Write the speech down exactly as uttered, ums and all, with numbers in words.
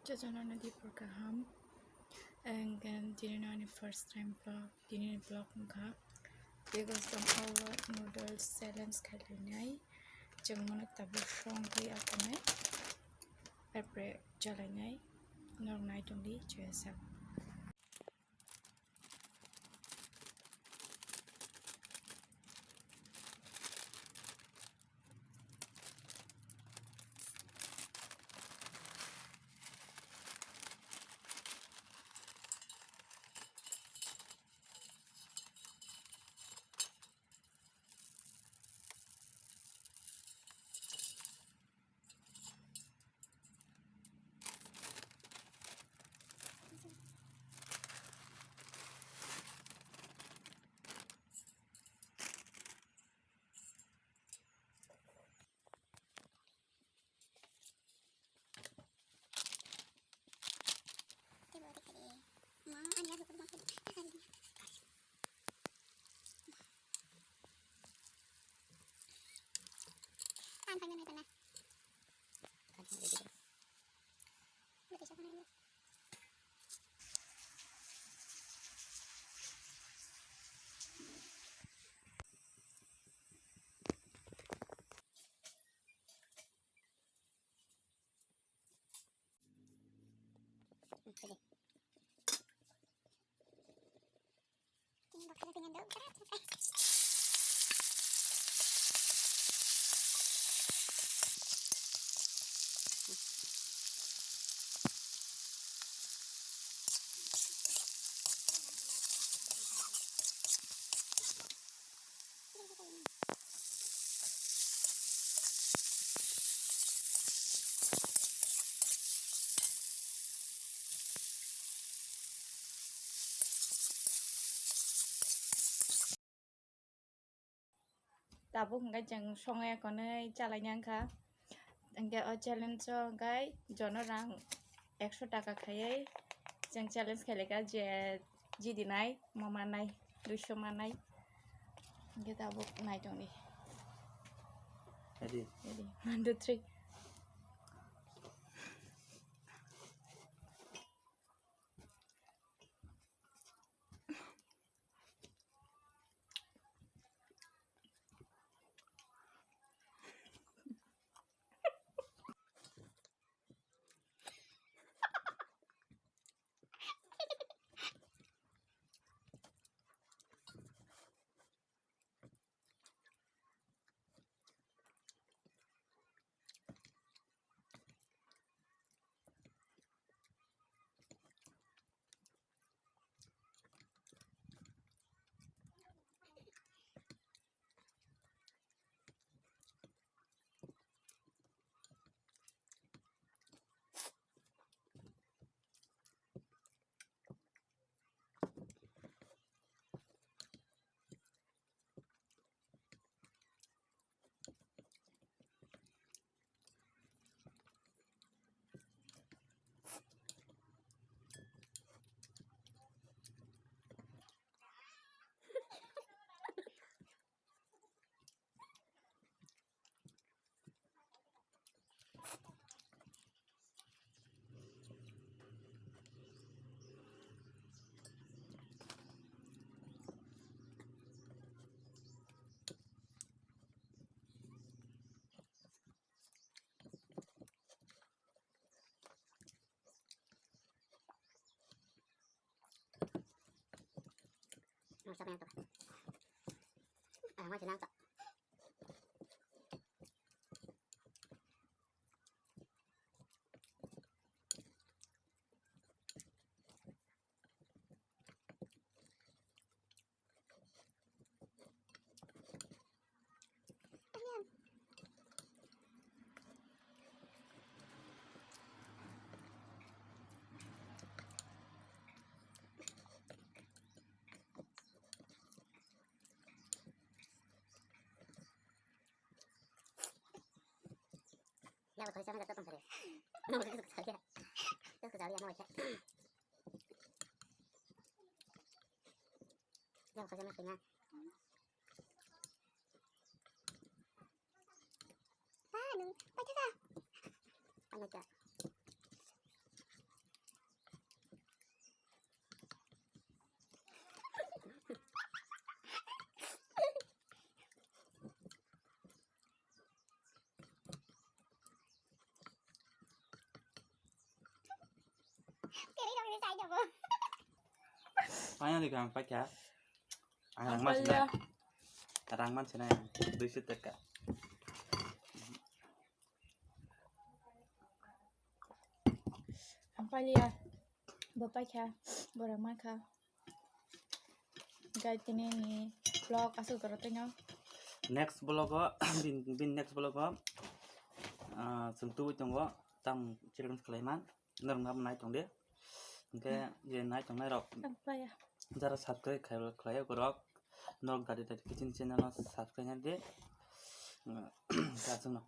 Jotono no dipor kaham. Ang, um, tini no ani first time vlog, tini ni vlog wngkha. Tei bo tongkha o noodles challenge khlainai. Chwng mano tabuk songwi akonai. Apre chalainai. Norok nai tongdi, joya sak. Tabuk hwnkhe chwng songwi akonwi chalaina wngkha. Hwnkhe o challenge o hwnkhe jono rang ekso taka khaiwi chwng challenge khailaka je jidinai omo mannai, duiso mannai. Hwnkhe tabuk nai tongdi. Ready? Ready. One, two, three. Ya, betul, saya nggak tahu, Bang. Mau ke sekali ya. Terus sekali ya, mau ya. Ya, betul, saya nggak punya. Paano? Paano ka? Paano ka? Finally, ang paikha. Ang rang mansinai. Rang mansinai ang. Duiso taka. Ang palia. Bo paikha. Bo rang mankha. Guys, tini ni vlog aswk jora tino. Next vlog o, bin, bin next vlog o, ah, chwng tubui tongo, tang challenge khlaiman, norok nai tong de. Hwnkhe je nai tongnai rok, Ang paia. Jara subscribe khai, khlai rok, norok dadi dadi kitchen channel no subscribe nai de. Ah, chwngno.